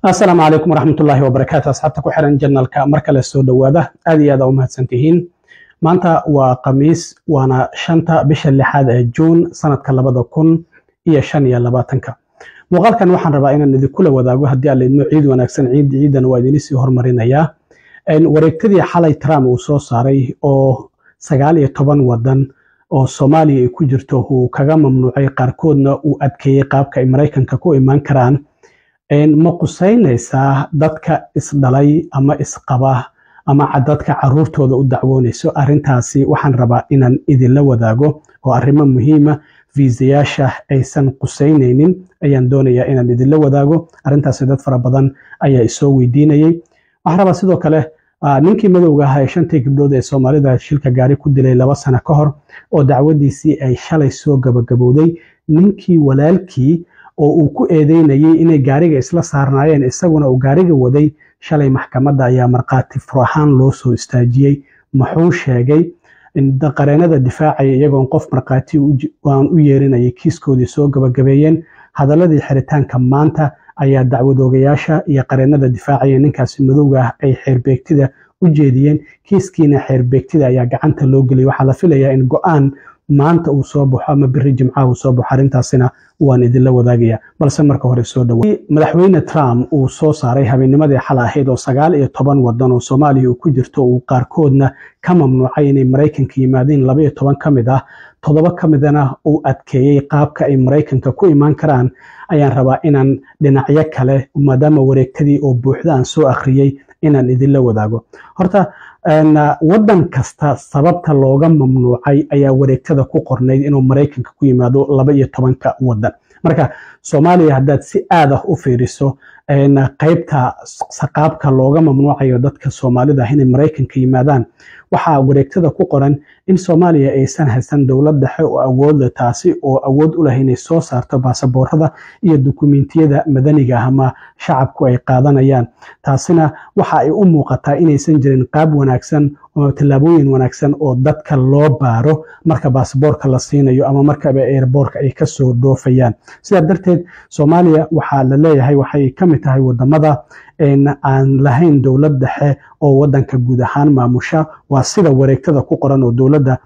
Asalaamu calaykum waraxmatullaahi wabarakaatu. Asxaabta ku xiran channelka, mar kale soo dhowaada. Aad iyo aad aa u mahadsantihiin. Maanta waa Khamiis, waana 5-ta bisha 6aad ee Juun, sanadka 2025-ka. Muuqaalkan waxaan rabaa inaan idinkula wadaago, haddii Alla idmo, ciid wanaagsan. Ciid ciidan waa idin sii hormarinayaa. Wareegtadii xalay Trump uu soo saaray oo 19 wadan oo Soomaaliya ay ku jirto uu kaga mamnuucay, qaarkoodna uu adkeeyey qaabka ay Maraykanka ku imaan karaan, ma qusaynaysaa dadka isdhalay ama isqaba ama dadka caruurtooda u dacwoonayso? Arrintaasi waxaan rabaa inaan idinla wadaago, oo arrimo muhiima viisayaasha aysan qusaynaynin ayaan doonayaa inaan idinla wadaago. Arrintaasi dad fara badan ayaa isoo weydiinayay. Waxaan rabaa sidoo kale ninkii madowga ahaa ee shantii gabdhood ee Soomaalida shilka gaari ku dilay 2 sano ka hor, oo dacwadiisii ay shalay soo gabagabowday, ninkii walaalkii oo uu ku eedeynayay inay gaariga isla saarnaayeen, isaguna uu gaariga waday, shalay maxkamadda ayaa markhaati fur ahaan loo soo istaajiyey. Muxuu sheegay? Qareenada difaacaya iyagoon qof markhaati aan u yeerinayay kiiskoodii soo gabagabeeyeen. Hadaladii xiritaanka maanta ayaa dacwadoogayaasha iyo qareenada difaacaya ninkaasi madowga ah ay xeerbeegtida u jeediyeen. Kiiskiina xeerbeegtida ayaa gacanta loo geliyay. Waxaa la filayaa in go-aan maanta uu soo baxo ama beri Jimcaha uu soo baxo. Arrintaasina waan idinla wadaagaya, balse marka hore soo dhawa. Madaxweyne Trump uu soo saaray habeennimadii xal ahayd oo 19 wadan oo Soomaaliya uu ku jirto uu qaarkoodna ka mamnuucay inay Maraykanka yimaadeen, 12 ka mid ah, toddoba ka midana uu adkeeyey qaabka ay Maraykanka ku imaan karaan, ayaan rabaa inaan dhinacyo kale, maadaama wareegtadii oo buuxda aan soo akhriyey, inaan idinla wadaago. Horta wadan kasta sababta looga mamnuucay ayaa wareegtada ku qornayd inuu Maraykanka ku yimaado, 12-ka wadan. Marka Soomaaliya haddaad si aad ah u fiiriso qaybta qaabka looga mamnuucayo dadka Soomaalida ah inay Maraykanka yimaadaan, waxaa wareegtada ku qoran in Soomaaliya aysan haysan dowlad dhexe oo awood leh, taasi oo awood u leh inay soo saarto baasaboorada iyo dukumentiyada madaniga ah ama shacabku ay qaadanayaan. Taasina waxa ay u muuqataa inaysan jirin qaab wanaagsan ama tallaabooyin wanaagsan oo dadka loo baaro marka baasaboorka la siinayo ama markaba airportka ay kasoo dhoofayaan. Sidaa darteed Soomaaliya waxaa la leeyahay waxay ka mid tahay wadamada aan lahayn dowlad dhexe oo wadanka guud ahaan maamusha. Waa sida wareegtada ku qoran oo dowladda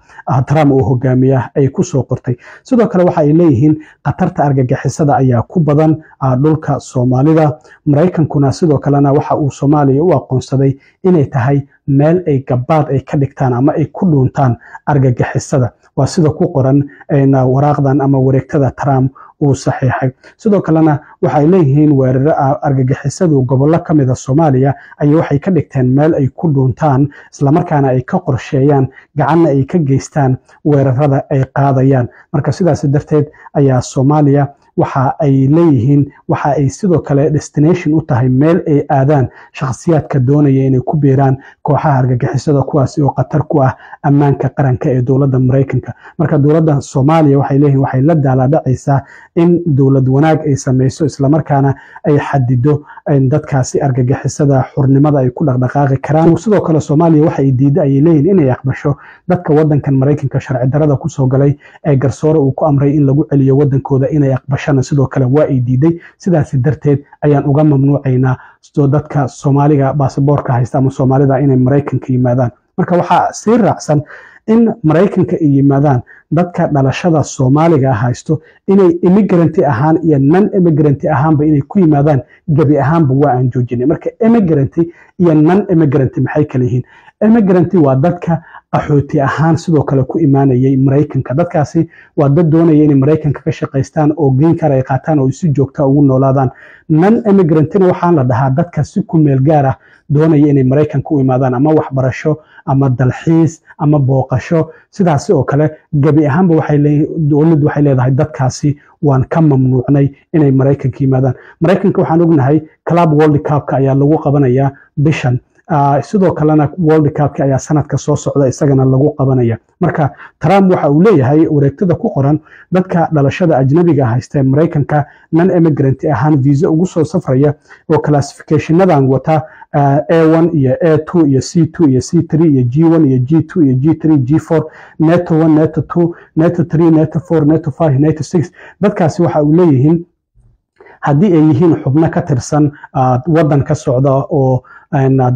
Trump uu hogaamiya ay kusoo qortay. Sidoo kale waxa ay leeyihiin khatarta argagixisada ayaa ku badan dhulka Soomaalida. Maraykankuna sidoo kalena waxa uu Soomaaliya u aqoonsaday inay tahay meel ay gabaad ay ka dhigtaan ama ay ku dhuuntaan argagixisada. Waa sida ku qoran waraaqdan ama wareegtada Trump uu saxiixay. Sidoo kalena waxay leeyihiin weeraro argagixisadu gobollo ka mida Soomaaliya ayay waxay ka dhigteen meel ay ku dhuuntaan, islamarkaana ay ka qorsheeyaan, gacanna ay ka geystaan weerarada ay qaadayaan. Marka sidaas darteed ayaa Soomaaliya waxa ay leeyihiin waxa ay sidoo kale destination u tahay meel ay aadaan shakhsiyaadka doonaya inay ku biiraan kooxaha argagixisada, kuwaasi oo khatar ku ah ammaanka qaranka ee dowladda Maraykanka. Marka dowladda Soomaaliya waxay leeyihiin waxay la daalaadhacaysaa in dowlad wanaag ay samayso, islamarkaana ay xadido dadkaasi argagixisada xurnimada ay ku dhaqdhaqaaqi karaan. Sidoo kale Soomaaliya waxa ay diidda, ayay leeyihin, inay aqbasho dadka wadankan Maraykanka sharci darada kusoo galay ee garsoore uu ku amray in lagu celiyo wadankooda inay aqbashana sidoo kale waa ay diiday. Sidaasi darteed ayaan uga mamnuucaynaa dadka Soomaaliga baasaboorka haysta ama Soomaalida inay Maraykanka yimaadaan. Marka waxaa sii raacsan in Maraykanka ay yimaadaan dadka dhalashada Soomaaliga haysto inay immigrant ahaan iyo non immigrant ahaanba inay ku yimaadaan gebi ahaanba waa aan joojinay. Marka immigrant iyo non immigrant maxay kala yihiin? Immigrant waa dadka qaxooti ahaan sidoo kale ku imaanayay Maraykanka. Dadkaasi waa dad doonaya inay Maraykanka ka shaqaystaan oo green card ay qaataan oo si joogta ugu noolaadaan. Non immigrantina waxaan la dhahaa dadka si ku meel gaar ah doonaya inay Maraykanka u imaadaan, ama waxbarasho ama dalxiis ama booqasho. Sidaasi oo kale gebi ahaanba waxay dowladdu waxay leedahay dadkaasi waan ka mamnuucnay inay Maraykanka yimaadaan. Maraykanka waxaan ognahay Club World Cupka ayaa lagu qabanayaa bishan. Sidoo kalena World Cupka ayaa sanadka soo socda isagana lagu qabanaya. Marka Trump waxa uu leeyahay wareegtada ku qoran dadka dhalashada ajnabiga haysta ee Maraykanka non immigrant ahaan visa ugu soo safraya oo classificationadan wata, A1 iyo A2 iyo C2 iyo C3 iyo G1 iyo G2 iyo G3, G4, NETO 1, NETO 2, NETO 3, NETO 4, NETO 5, NETO 6, dadkaasi waxa uu leeyihiin Haddii ay yihiin xubno ka tirsan waddan ka socda oo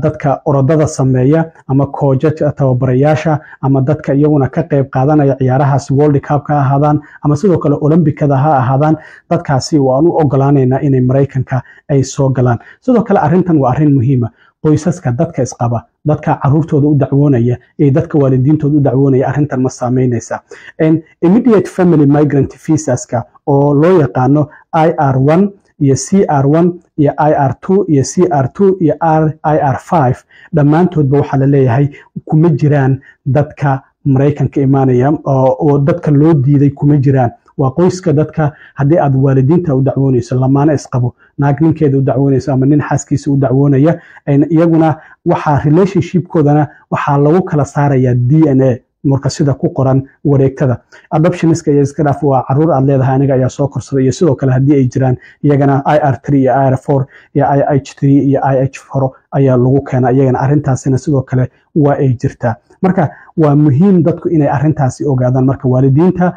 dadka orodada sameeya ama kooja tababarayaasha ama dadka iyaguna ka qayb qaadanaya ciyaarahaasi, World Cup ka ahaadaan ama sidoo kale Olombikada ha ahaadaan, dadkaasi waan u ogolaanaynaa inay Maraykanka ay soo galaan. Sidoo kale arrintan waa arrin muhiima. Qoysaska, dadka isqaba, dadka caruurtooda u dacwoonaya iyo dadka waalidiintooda u dacwoonaya, arrintan ma saameynaysa. Immediate family migrant visaska oo loo yaqaano IR 1 iyo CR 1 iyo IR 2 iyo CR 2 iyo IR 5, dhammaantoodba waxaa la leeyahay kuma jiraan dadka Maraykanka imaanaya oo dadka loo diiday kuma jiraan. Waa qoyska dadka, haddii aad waalidiinta u dacwoonayso, lamaane isqabo, naag ninkeeda u dacwoonayso ama nin xaaskiisa u dacwoonaya, iyaguna waxaa relationshipkoodana waxaa lagu kala saarayaa DNA. Marka sida ku qoran wareegtada, adoptionska iyo iska dhaaf, waa caruur aad leedahay, aniga ayaa soo korsaday. Iyo sidoo kale haddii ay jiraan iyagana IR 3 iyo IR 4 iyo IH 3 iyo IH 4 ayaa lagu keena iyagana. Arrintaasina sidoo kale waa ay jirtaa. Marka waa muhiim dadku inay arrintaasi ogaadaan. Marka waalidiinta,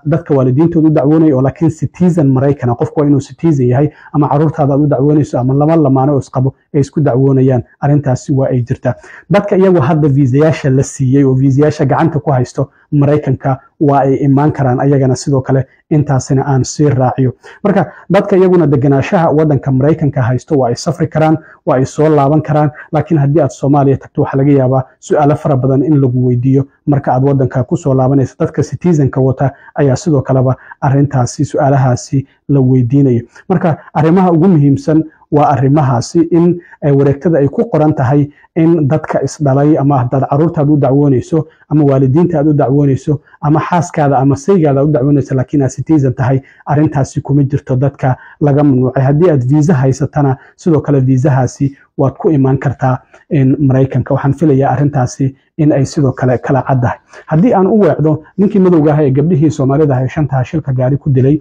dadka waalidiintooda u dacwoonaya oo laakiin citizen Maraykana, qofku waa inuu citizen yahay, ama caruurtaada aad u dacwoonayso ama laba lamaano oo isqabo ay isku dacwoonayaan, arrintaasi waa ay jirtaa. Dadka iyagu hadda viisayaasha la siiyey oo viisayaasha gacanta ku haysto Maraykanka waa ay imaan karaan ayagana sidoo kale. Intaasina aan sii raaciyo. Marka dadka iyaguna deganaashaha wadanka Maraykanka haysto waa ay safri karaan, waa ay soo laaban karaan, laakiin haddii aad Soomaaliya tagto waxaa laga yaabaa su-aalo fara badan in lagu weydiiyo marka aad wadanka kusoo laabanayso. Dadka citizenka wata ayaa sidoo kaleba arrintaasi su-aalahaasi la weydiinayo. Marka arrimaha ugu muhiimsan waa arrimahaasi, in wareegtada ay ku qoran tahay in dadka isdhalay ama hadaad caruurtaad u dacwoonayso ama waalidiinta aad u dacwoonayso ama xaaskaada ama saygaada aad u dacwoonayso, laakiin aad citizen tahay, arrintaasi kuma jirto dadka laga mamnuucay. Haddii aad viisa haysatana, sidoo kale viisahaasi waad ku imaan kartaa Maraykanka. Waxaan filayaa arrintaasi in ay sidoo kale kala caddahay. Haddii aan u weecdo ninkii madowga ah ee gabdhihii Soomaalida ah ee shantaha shilka gaari ku dilay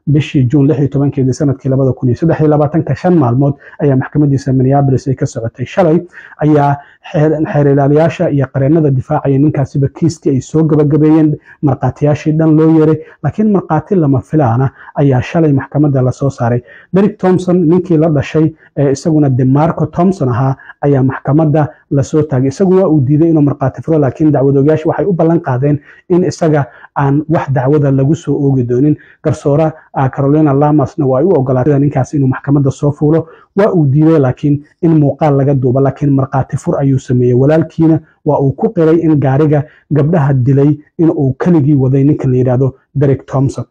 bishii Juun 16-keedii sanadkii 2023-ka, 5 maalmood ayaa maxkamadiisa Minneapolis ay ka socotay. Shalay ayaa xeer ilaaliyaasha iyo qareenada difaacaya ninkaasiba kiiskii ay soo gabagabeeyeen, markhaatiyaashii dhan loo yeeray, laakiin markhaati lama filaana ayaa shalay maxkamadda lasoo saaray. Derek Thompson, ninkii la dhashay ee isaguna DeMarco Thompson ahaa, ayaa maxkamadda lasoo taagay. Isagu waa uu diiday inuu markhaati furo, laakiin dacwadoogayaasha waxay u ballan qaadeen in isaga aan wax dacwada lagu soo oogi doonin. Garsoora Carolina Lamasna waa ay u ogolaatay ninkaas inuu maxkamadda soo fuulo. Waa uu diiday laakiin in muuqaal laga duubo, laakiin markhaati fur ayuu sameeyey. Walaalkiina waa uu ku qiray in gaariga gabdhaha dilay in uu keligii waday ninkan la yidhaahdo Derek Thompson.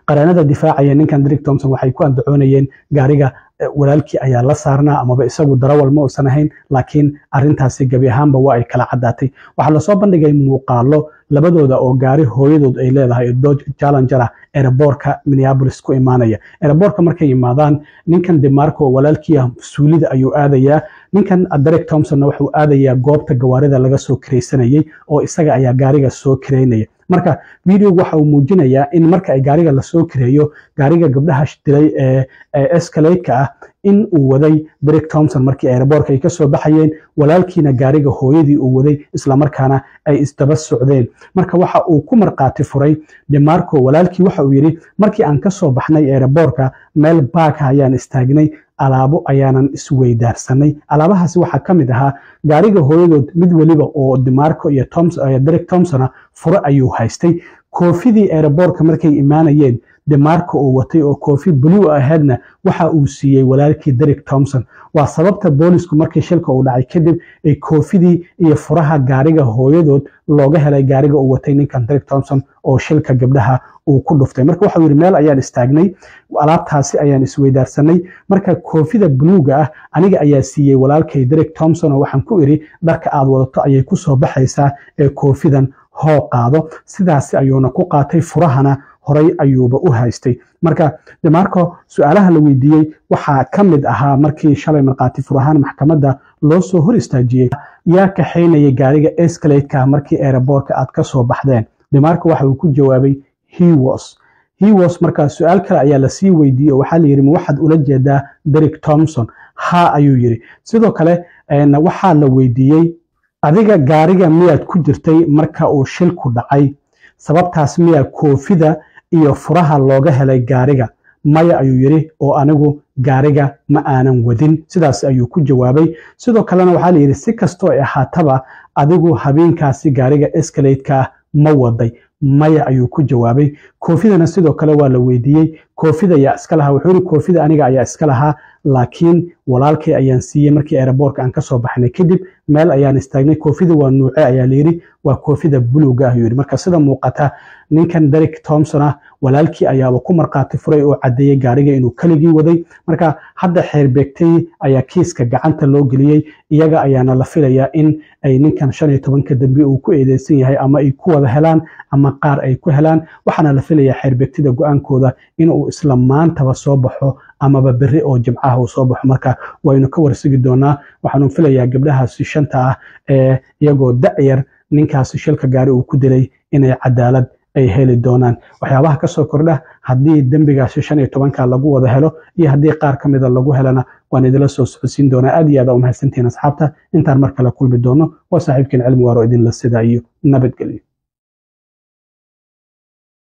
Qareenada difaacaya ninkan Derek Thompson waxay ku andacoonayeen gaariga walaalkii ayaa la saarnaa amaba isagu darawal ma uusan ahayn, laakiin arrintaasi gebi ahaanba waa ay kala caddaatay. Waxaa lasoo bandhigay muuqaalo labadooda oo gaari hooyadood ay leedahay, Dodge Challenger ah, airportka Minneapolis ku imaanaya. Airportka markay yimaadaan, ninkan DeMarco walaalkii ah suulida ayuu aadayaa, ninkan Derek Thompsonna wuxuu aadayaa goobta gawaarida laga soo kiraysanayay oo isaga ayaa gaariga soo kireynaya. Marka videogu waxa uu muujinayaa in marka ay gaariga lasoo kireeyo, gaariga gabdhaha dilay ee Escalade-ka ah in uu waday Derek Thompson markii airportka ay ka soo baxayeen, walaalkiina gaariga hooyadii uu waday, islamarkaana ay isdaba socdeen. Marka waxa uu ku marqaati furay DeMarco walaalkii, waxa uu yidhi: "Markii aan ka soo baxnay airportka, meel baaka ayaan istaagnay, alaabo ayaanan isweydaarsanay." Alaabahaasi waxaa ka mid ahaa gaariga hooyadood. Mid weliba oo DeMarco iyo Derek Thompsona furo ayuu haystay. Koofidii airportka markay imaanayeen DeMarco uu watay oo koofi blue ahaydna waxa uu siiyey walaalkii Derek Thompson. Waa sababta boolisku markii shilka uu dhacay kadib ay koofidii iyo furaha gaariga hooyadood looga helay gaariga uu watay ninkan Derek Thompson oo shilka gabdhaha uu ku dhuftay. Marka waxau yidhi: "Meel ayaan istaagnay, alaabtaasi ayaan isweydaarsanay. Marka koofida buluuga ah aniga ayaa siiyey walaalkay Derek Thompson oo waxaan ku idhi dharka aad wadato ayay ku soo baxaysaa ee koofidan hoo qaado." Sidaasi ayuuna ku qaatay, furahana horay ayuuba u haystay. Marka DeMarco su-aalaha la weydiiyey waxaa ka mid ahaa, markii shalay markhaati furahaan maxkamadda loo soo hor istaajiyey: "Yaa kaxaynayay gaariga Escalade-ka markii airportka aad ka soo baxdeen?" DeMarco waxa uu ku jawaabay: "He was, he was." Markaa su-aal kale ayaa lasii weydiiyey oo waxaa la yidhi: "Ma waxaad ula jeedaa Derek Thompson?" "Ha," ayuu yidhi. Sidoo kale waxaa la weydiiyey: "Adiga gaariga miyaad ku jirtay marka uu shilku dhacay? Sababtaas miyaa koofida iyo furaha looga helay gaariga?" Maya, ayuu yidhi, oo anigu gaariga ma aanan wadin. Sidaas ayuu ku jawaabay. Sidoo kalena waxaa la yidhi, si kastoo ay ahaataba, adigu habeenkaasi gaariga Escalade-ka ma waday? Maya, ayuu ku jawaabay. Koofidana sidoo kale waa la weydiiyey, koofida ayaa iska lahaa? Wuxuu yidhi, koofida aniga ayaa iska lahaa, laakiin walaalkay ayaan siiyey markii airport-ka aan kasoo baxnay kadib, meel ayaan istaagnay. Koofida waa nuuce, ayaa layidhi. Waa koofida buluuga ah, ayuu yidhi. Marka sida muuqata, ninkan Derek Thompson ah walaalkii ayaaba ku markhaati furay oo caddeeyey gaariga inuu keligii waday. Marka hadda xeerbeegtay ayaa kiiska gacanta loo geliyey, iyaga ayaana la filayaa in ay ninkan 15-ka dambe uu ku eedeysan yahay ama ay ku wada helaan ama qaar ay ku helaan. Waxaana la filayaa xeerbeegtida go-aankooda inuu isla maantaba soo baxo amaba berri oo Jimcaha uu soo baxo. Marka waynu ka warsigi doonaa. Waxaanu filayaa gabdhahaasi shanta ah ee iyagoo da'yar ninkaasi shilka gaari uu ku dilay inay cadaalad ay heli doonaan. Waxyaabaha kasoo kordha, haddii dembigaasi 15-ka lagu wada helo iyo haddii qaar ka mida lagu helana, waan idila soo socodsiin doonaa. Aad iyo aad u mahadsantihiin, asxaabta. Intaan mar kale kulmi doono, waa saaxiibkiin Cilmi Waaro idinla sida iyo nabadgelyo.